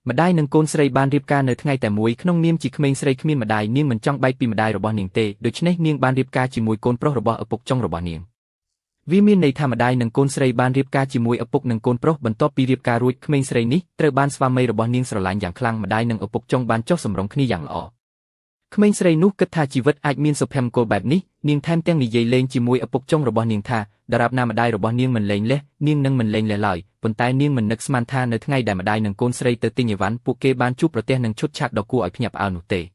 ម្ដាយនិងកូនស្រីបានរៀបការនៅថ្ងៃតែមួយក្នុងនាមជាក្មេងស្រីគ្មានម្ដាយនាងមិនចង់បែកពីម្ដាយរបស់នាងទេដូច្នេះនាងបានរៀបការជាមួយកូនប្រុសរបស់ឪពុកចុងរបស់នាងវាមានន័យថាម្ដាយនិងកូនស្រីបានរៀបការជាមួយឪពុកនិងកូនប្រុសបន្ទាប់ពីរៀបការរួចក្មេងស្រីនេះត្រូវបានស្វាមីរបស់នាងស្រឡាញ់យ៉ាងខ្លាំងម្ដាយនិងឪពុកចុងបានចុះសម្រុងគ្នាយ៉ាងល្អក្មេងស្រីនោះគិតថាជីវិតអាចមានសុភមង្គលបែបនេះនាងថែមទាំងនិយាយលេងជាមួយឪពុកចុងរបស់នាងថាដរាបណាម្ដាយរបស់នាងមិនលែងលះនាងនឹងមិនលែងលះឡើយប៉ុន្តែនាងមិននឹកស្មានថានៅថ្ងៃដែលម្ដាយនិងកូនស្រីទៅទិញអីវ៉ាន់ពួកគេបានជួបប្រទះនឹងឈុតឆាកដ៏គួរឲ្យភ្ញាក់ផ្អើលនោះទេ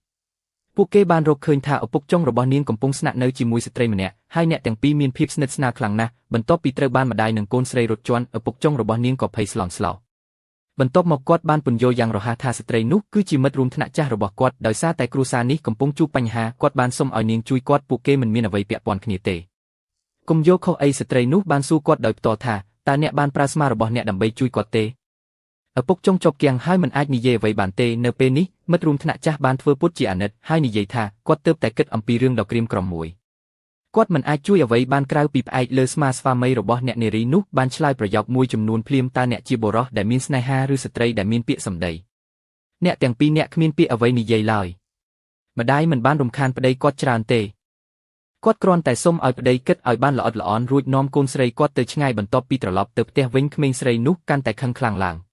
ពួកគេបានរកឃើញថាឪពុកចុងរបស់នាងកំពុងស្នាក់នៅជាមួយស្ត្រីម្នាក់ហើយអ្នកទាំងពីរមានភាពស្និទ្ធស្នាលខ្លាំងណាស់បន្ទាប់ពីត្រូវបានម្ដាយនិងកូនស្រីរត់ជាន់ឪពុកចុងរបស់នាងក៏ភ័យស្លន់ស្លោបន្ទាប់មកគាត់បានពន្យល់យ៉ាងរហ័សថាស្ត្រីនោះគឺជាមិត្តរួមថ្នាក់ចាស់របស់គាត់ដោយសារតែគ្រួសារនេះកំពុងជួបបញ្ហាគាត់បានសុំឲ្យនាងជួយគាត់ពួកគេមិនមានអ្វីពាក់ព័ន្ធគ្នាទេកុំយកខុសអីស្ត្រីនោះបានសួរគាត់ដោយផ្ទាល់ថាតើអ្នកបានប្រើស្មារបស់អ្នកដើម្បីជួយគាត់ទេឪពុកចុងជាប់គាំងហើយមិនអាចនិយាយអ្វីបានទេនៅពេលនេះមិត្តរួមថ្នាក់ចាស់បានធ្វើពុតជាអាណិតហើយនិយាយថាគាត់ទើបតែគិតអំពីរឿងដ៏ក្រៀមក្រំមួយគាត់មិនអាចជួយអ្វីបានក្រៅពីផ្អែកលើស្មាស្វាមីរបស់អ្នកនារីនោះបានឆ្លើយប្រយោគមួយចំនួនភ្លាមតើអ្នកជាបុរសដែលមានស្នេហាឬស្ត្រីដែលមានពាក្យសម្ដីអ្នកទាំងពីរអ្នកគ្មានពាក្យអ្វីនិយាយឡើយម្ដាយមិនបានរំខានប្តីគាត់ច្រើនទេគាត់គ្រាន់តែសុំឲ្យប្តីគិតឲ្យបានល្អិតល្អន់រួចនាំកូនស្រីគាត់ទៅឆ្ងាយបន្ទាប់ពីត្រឡប់ទៅផ្ទះវិញក្មេងស្រីនោះកាន់តែខឹងខ្លាំងឡើង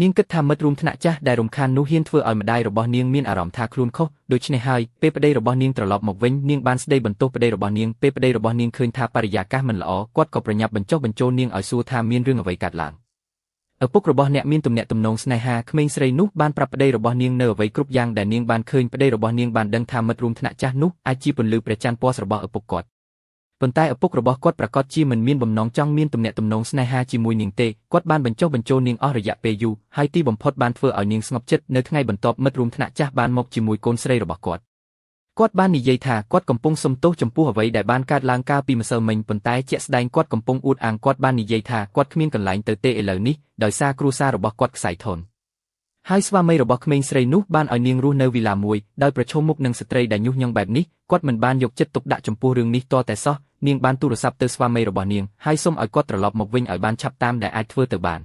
នាងគិតថាមិត្តរួមថ្នាក់ចាស់ដែលរំខាននោះហ៊ានធ្វើឲ្យម្ដាយរបស់នាងមានអារម្មណ៍ថាខ្លួនខុសដូច្នេះហើយពេលប្តីរបស់នាងត្រឡប់មកវិញនាងបានស្ដីបន្ទោសប្តីរបស់នាងពេលប្តីរបស់នាងឃើញថាបរិយាកាសមិនល្អគាត់ក៏ប្រញាប់បញ្ចុះបញ្ចូលនាងឲ្យសួរថាមានរឿងអ្វីកើតឡើងឪពុករបស់អ្នកមានទំនាក់ទំនងស្នេហាក្មេងស្រីនោះបានប្រាប់ប្តីរបស់នាងនៅអ្វីគ្រប់យ៉ាងដែលនាងបានឃើញប្តីរបស់នាងបានដឹងថាមិត្តរួមថ្នាក់ចាស់នោះអាចជាពន្លឺព្រះច័ន្ទពណ៌របស់ឪពុកគាត់ប៉ុន្តែឪពុករបស់គាត់ប្រាកដជាមិនមានបំណងចង់មានទំនាក់ទំនងស្នេហាជាមួយនាងទេគាត់បានបញ្ចុះបញ្ចូលនាងអស់រយៈពេលយូរហើយទីបំផុតបានធ្វើឲ្យនាងស្ងប់ចិត្តនៅថ្ងៃបន្ទាប់មិត្តរួមថ្នាក់ចាស់បានមកជាមួយកូនស្រីរបស់គាត់គាត់បាននិយាយថាគាត់កំពុងសុំទោសចំពោះអ្វីដែលបានកើតឡើងកាលពីម្សិលមិញប៉ុន្តែជាក់ស្ដែងគាត់កំពុងអួតអាងគាត់បាននិយាយថាគាត់គ្មានកន្លែងទៅទេឥឡូវនេះដោយសារគ្រួសាររបស់គាត់ខ្សែធនហើយស្វាមីរបស់ក្មេងស្រីនោះបានឲ្យនាងរស់នៅវីឡាមួយដោយប្រឈមមុខនឹងស្ត្រីដែលញុះញង់បែបនេះគាត់មិនបានយកចិត្តទុកដាក់ចំពោះរឿងនេះទាល់តែសោះនាងបានទូរស័ព្ទទៅស្វាមីរបស់នាងហើយសូមឲ្យគាត់ត្រឡប់មកវិញឲ្យបានឆាប់តាមដែលអាចធ្វើទៅបា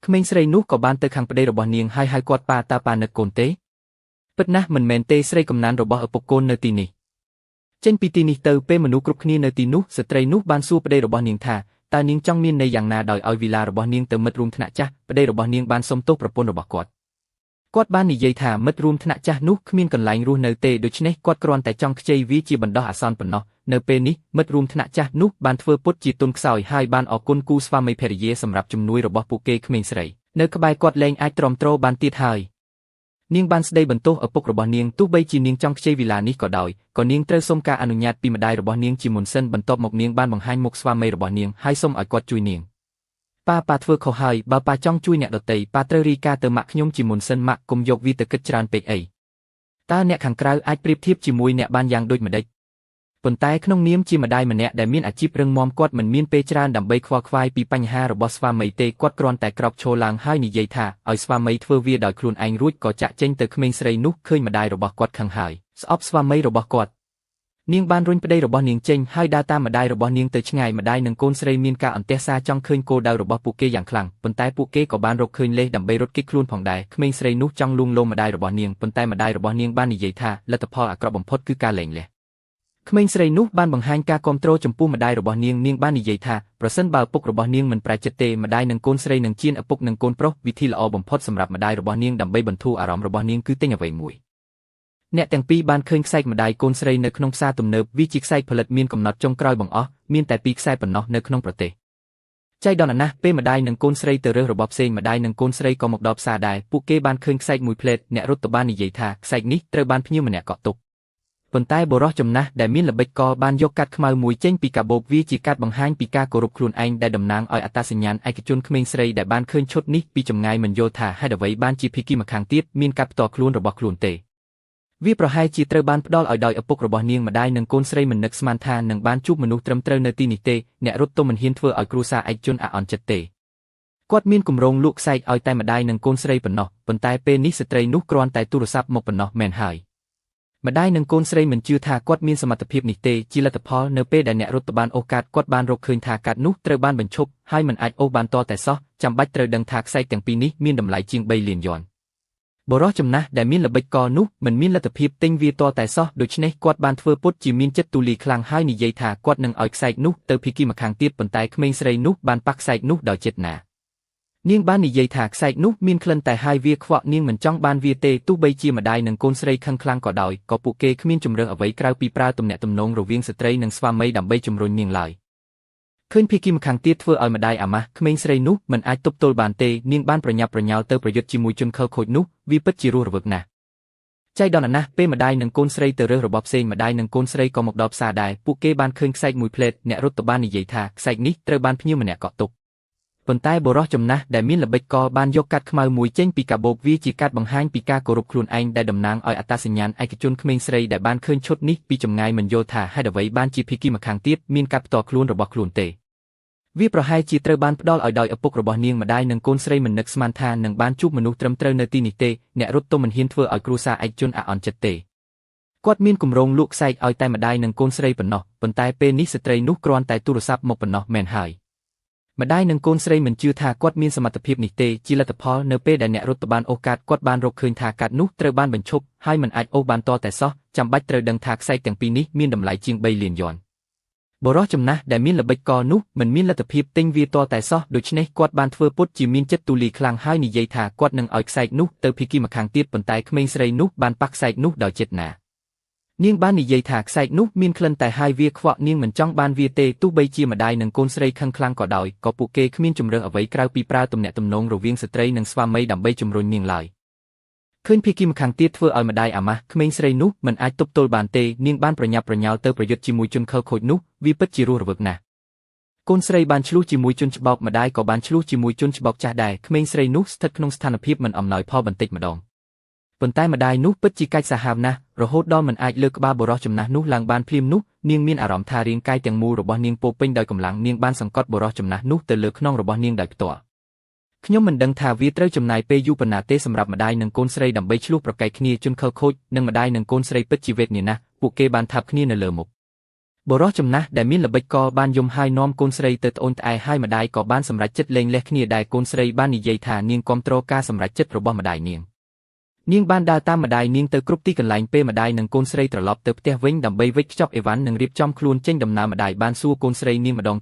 នក្មេងស្រីនោះក៏បានទៅខាងប្តីរបស់នាងហើយហៅគាត់ប៉ាតើប៉ានឹកកូនទេពិតណាស់មិនមែនទេស្រីកំណានរបស់ឪពុកកូននៅទីនេះចេញពីទីនេះទៅពេលមនុស្សគ្រប់គ្នានៅទីនោះស្ត្រីនោះបានសួរប្តីរបស់នាងថាតើនាងចង់មានន័យយ៉ាងណាដោយឲ្យវីឡារបស់នាងទៅមិត្តរួមថ្នាក់ចាស់ប្តីរបស់នាងបានសុំទោសប្រពន្ធរបស់គាត់គាត់បាននិយាយថាមិត្តរួមថ្នាក់ចាស់នោះគ្មានកន្លែងរស់នៅទេដូច្នេះគាត់គ្រាន់តែចង់ខ្ចីវាជាបណ្ដោះអាសន្នប៉ុណ្ណោះនៅពេលនេះមិត្តរួមថ្នាក់ចាស់នោះបានធ្វើពុតជាទុនខ្សោយហើយបានអរគុណគូស្វាមីភរិយាសម្រាប់ជំនួយរបស់ពួកគេក្មេងស្រីនៅក្បែរគាត់លែងអាចទ្រាំទ្របានទៀតហើយនាងបានស្ដីបន្ទោសឪពុករបស់នាងទោះបីជានាងចង់ខ្ចីវីឡានេះក៏ដោយក៏នាងត្រូវសុំការអនុញ្ញាតពីម្ដាយរបស់នាងជាមុនសិនបន្ទាប់មកនាងបានបង្ហាញមុខស្វាមីរបស់នាងហើយសុំឲ្យគាត់ជួយនាងប៉ាប៉ាធ្វើខុសហើយបើប៉ាចង់ជួយអ្នកដទៃប៉ាត្រូវរីកាទៅម៉ាក់ខ្ញុំជាមុនសិនម៉ាក់កុំយកវាទៅគិតច្រើនពេកអីតើអ្នកខាងក្រៅអាចប្រៀបធៀបជាមួយអ្នកបានយ៉ាងដូចម្ដេចប៉ុន្តែក្នុងនាមជាម្ដាយម្នាក់ដែលមានអាជីពរឹងមាំគាត់មិនមានពេលច្រើនដើម្បីខ្វល់ខ្វាយពីបញ្ហារបស់ស្វាមីទេគាត់គ្រាន់តែក្រោកឈរឡើងហើយនិយាយថាឲ្យស្វាមីធ្វើវាដោយខ្លួនឯងរួចក៏ចាក់ចេញទៅក្មេងស្រីនោះឃើញម្ដាយរបស់គាត់ខឹងហើយស្អប់ស្វាមីរបស់គាត់នាងបានរុញប្តីរបស់នាងចេញហើយដើរតាមម្ដាយរបស់នាងទៅឆ្ងាយម្ដាយនិងកូនស្រីមានការអន្ទះសារចង់ឃើញគោលដៅរបស់ពួកគេយ៉ាងខ្លាំងប៉ុន្តែពួកគេក៏បានរកឃើញលេសដើម្បីរត់គេចខ្លួនផងដែរក្មេងស្រីនោះចង់លួងលោមម្ដាយរបស់នាងប៉ុន្តែម្ដាយរបស់នាងបាននិយាយថាលទ្ធផលអាក្រក់បំផុតគឺការលែងលះក្មេងស្រីនោះបានបង្ហាញការគាំទ្រចំពោះម្ដាយរបស់នាងនាងបាននិយាយថាប្រសិនបើឪពុករបស់នាងមិនប្រែចិត្តទេម្ដាយនិងកូនស្រីនឹងជៀនឪពុកនិងកូនប្រុសវិធីល្អបំផុតសម្រាប់ម្ដាយរបស់នាងដើម្បីបន្ធូរអារម្មណ៍របស់នាងគឺទិញអ្វីមួយអ្នកទាំងពីរបានឃើញខ្សែម្ដាយកូនស្រីនៅក្នុងផ្សារទំនើបវាជាខ្សែផលិតមានកំណត់ចុងក្រោយបង្អស់មានតែពីរខ្សែប៉ុណ្ណោះនៅក្នុងប្រទេសចៃដន្យណាស់ពេលម្ដាយនិងកូនស្រីទៅរើសរបស់ផ្សេងម្ដាយនិងកូនស្រីក៏មកដល់ផ្សារដែរពួកគេបានឃើញខ្សែមួយផ្លេតអ្នករត់ទៅបាននិយាយថាខ្សែនេះត្រូវបានភ្ញៀវម្នាក់កក់ទុកប៉ុន្តែបុរសចំណាស់ដែលមានល្បិចកលបានយកកាត់ខ្មៅមួយចេញពីកាបូបវាជាកាត់បង្ហាញពីការគោរពខ្លួនឯងដែលតំណាងឲ្យអត្តសញ្ញាណឯកជនក្មេងស្រីដែលបានឃើញឈុតនេះពីចម្ងាយមិនយល់ថាហេតុអ្វីបានជាភីគីម្ខាងទៀតមានកាត់ផ្ទាល់ខ្លួនរបស់ខ្លួនទេវាប្រហែលជាត្រូវបានផ្ដល់ឲ្យដោយឪពុករបស់នាងម្ដាយនិងកូនស្រីមិននឹកស្មានថានឹងបានជួបមនុស្សត្រឹមត្រូវនៅទីនេះទេអ្នករត់ទៅមិនហ៊ានធ្វើឲ្យគ្រួសារឯកជនអាក់អន់ចិត្តទេគាត់មានគម្រោងលក់ខ្សែឲ្យតែម្ដាយនិងកូនស្រីប៉ុណ្ណោះប៉ុន្តែពេលនេះស្ត្រីនោះគ្រាន់តែទូរស័ព្ទមកប៉ុណ្ណោះមែនហើយ ម្ដាយនិងកូនស្រីមិនជឿថាគាត់មានសមត្ថភាពនេះទេជាលទ្ធផលនៅពេលដែលអ្នករត់ទៅបានអូសកាតគាត់បានរកឃើញថាកាតនោះត្រូវបានបញ្ឈប់ហើយមិនអាចអូសបានតតែសោះចាំបាច់ត្រូវដឹងថាខ្សែទាំងពីរនេះមានតម្លៃជាង3លានយ័នបុរសចំណាស់ដែលមានល្បិចកលនោះមិនមានលទ្ធភាពទិញវាតតែសោះដូច្នេះគាត់បានធ្វើពុតជាមានចិត្តទូលាយខ្លាំងហើយនិយាយថាគាត់នឹងឲ្យខ្សែនោះទៅភីគីម្ខាងទៀតប៉ុន្តែក្មេងស្រីនោះបានប៉ះខ្សែនោះដោយចិត្តណានាងបាននិយាយថាខ្សែនោះមានក្លិនតែហើយវាខ្វក់នាងមិនចង់បានវាទេទោះបីជាម្ដាយនិងកូនស្រីខឹងខ្លាំងក៏ដោយក៏ពួកគេគ្មានជម្រើសអ្វីក្រៅពីប្រើទំនាក់ទំនងរវាងស្ត្រីនិងស្វាមីដើម្បីជំរុញនាងឡើយឃើញភីគីម្ខាងទៀតធ្វើឲ្យម្ដាយអាម៉ាស់ក្មេងស្រីនោះមិនអាចទប់ទល់បានទេនាងបានប្រញាប់ប្រញាល់ទៅប្រយុទ្ធជាមួយជនខិលខូចនោះវាពិតជារស់រវើកណាស់ចៃដន្យណាស់ពេលម្ដាយនិងកូនស្រីទៅរើសរបស់ផ្សេងម្ដាយនិងកូនស្រីក៏មកដល់ផ្សារដែរពួកគេបានឃើញខ្សែមួយផ្លេតអ្នករត់ទៅបាននិយាយថាខ្សែនេះត្រូវបានភ្ញៀវម្នាក់កក់ទុកប៉ុន្តែបុរសចំណាស់ដែលមានល្បិចកលបានយកកាត់ខ្មៅមួយចេញពីកាបូបវាជាកាត់បង្ហាញពីការគោរពខ្លួនឯងដែលតំណាងឲ្យអត្តសញ្ញាណឯកជនក្មេងស្រីដែលបានឃើញឈុតនេះពីចម្ងាយមិនយល់ថាហេតុអ្វីបានជាភីគីម្ខាងទៀតមានកាត់ផ្ទាល់ខ្លួនរបស់ខ្លួនទេវាប្រហែលជាត្រូវបានផ្ដល់ឲ្យដោយឪពុករបស់នាងម្ដាយនិងកូនស្រីមិននឹកស្មានថានឹងបានជួបមនុស្សត្រឹមត្រូវនៅទីនេះទេអ្នករត់ទៅមិនហ៊ានធ្វើឲ្យគ្រួសារឯកជនអាក់អន់ចិត្តទេគាត់មានគម្រោងលក់ខ្សែឲ្យតែម្ដាយនិងកូនស្រីប៉ុណ្ណោះប៉ុន្តែពេលនេះស្ត្រីនោះគ្រាន់តែទូរស័ព្ទមកប៉ុណ្ណោះមែនហើយម្ដាយនិងកូនស្រីមិនជឿថាគាត់មានសមត្ថភាពនេះទេជាលទ្ធផលនៅពេលដែលអ្នករត់ទៅបានអូសកាតគាត់បានរកឃើញថាកាតនោះត្រូវបានបញ្ឈប់ហើយមិនអាចអូសបានតតែសោះចាំបាច់ត្រូវដឹងថាខ្សែទាំងពីរនេះមានតម្លៃជាង3លានយ័នបុរសចំណាស់ដែលមានល្បិចកលនោះមិនមានលទ្ធភាពទិញវាតតែសោះដូច្នេះគាត់បានធ្វើពុតជាមានចិត្តទូលាយខ្លាំងហើយនិយាយថាគាត់នឹងឲ្យខ្សែនោះទៅភីគីម្ខាងទៀតប៉ុន្តែក្មេងស្រីនោះបានប៉ះខ្សែនោះដោយចិត្តណានាងបាននិយាយថាខ្សែនោះមានក្លិនតែហើយវាខ្វក់នាងមិនចង់បានវាទេទោះបីជាម្ដាយនិងកូនស្រីខឹងខ្លាំងក៏ដោយក៏ពួកគេគ្មានជម្រើសអ្វីក្រៅពីប្រើទំនាក់ទំនងរវាងស្ត្រីនិងស្វាមីដើម្បីជំរុញនាងឡើយឃើញភីគីម្ខាងទៀតធ្វើឲ្យម្ដាយអាម៉ាស់ក្មេងស្រីនោះមិនអាចទប់ទល់បានទេនាងបានប្រញាប់ប្រញាល់ទៅប្រយុទ្ធជាមួយជនខិលខូចនោះវាពិតជារស់រវើកណាស់កូនស្រីបានឆ្លោះជាមួយជនច្បោកម្ដាយក៏បានឆ្លោះជាមួយជនច្បោកចាស់ដែរក្មេងស្រីនោះស្ថិតក្នុងស្ថានភាពមិនអំណោយផលបន្តិចម្ដងប៉ុន្តែម្ដាយនោះពិតជាកាចសាហាវណាស់រហូតដល់មិនអាចលើកក្បាលបុរសចំណាស់នោះឡើងបានភ្លាមនោះនាងមានអារម្មណ៍ថារាងកាយទាំងមូលរបស់នាងពោពេញដោយកម្លាំងនាងបានសង្កត់បុរសចំណាស់នោះទៅលើខ្នងរបស់នាងដោយផ្ទាល់ខ្ញុំមិនដឹងថាវាត្រូវចំណាយពេលយូរប៉ុណ្ណាទេសម្រាប់ម្ដាយនិងកូនស្រីដើម្បីឆ្លោះប្រកែកគ្នាជនខិលខូចនិងម្ដាយនិងកូនស្រីពិតជាវេទនាណាស់ពួកគេបានថាប់គ្នានៅលើមុខបុរសចំណាស់ដែលមានល្បិចកលបានយំហើយនាំកូនស្រីទៅត្អូញត្អែហើយម្ដាយក៏បានសម្រេចចិត្តលែងលះគ្នាដែរកូនស្រីបាននិយាយថានាងគាំទ្រការសម្រេចចិត្តរបស់ម្ដាយនាងនាងបានដើរតាមម្ដាយនាងទៅគ្រប់ទីកន្លែងពេលម្ដាយនិងកូនស្រីត្រឡប់ទៅផ្ទះវិញដើម្បីវេចខ្ចប់អីវ៉ាន់និងរៀបចំខ្លួនចេញដំណើរម្ដាយបានសួរកូនស្រីនាងម្ដង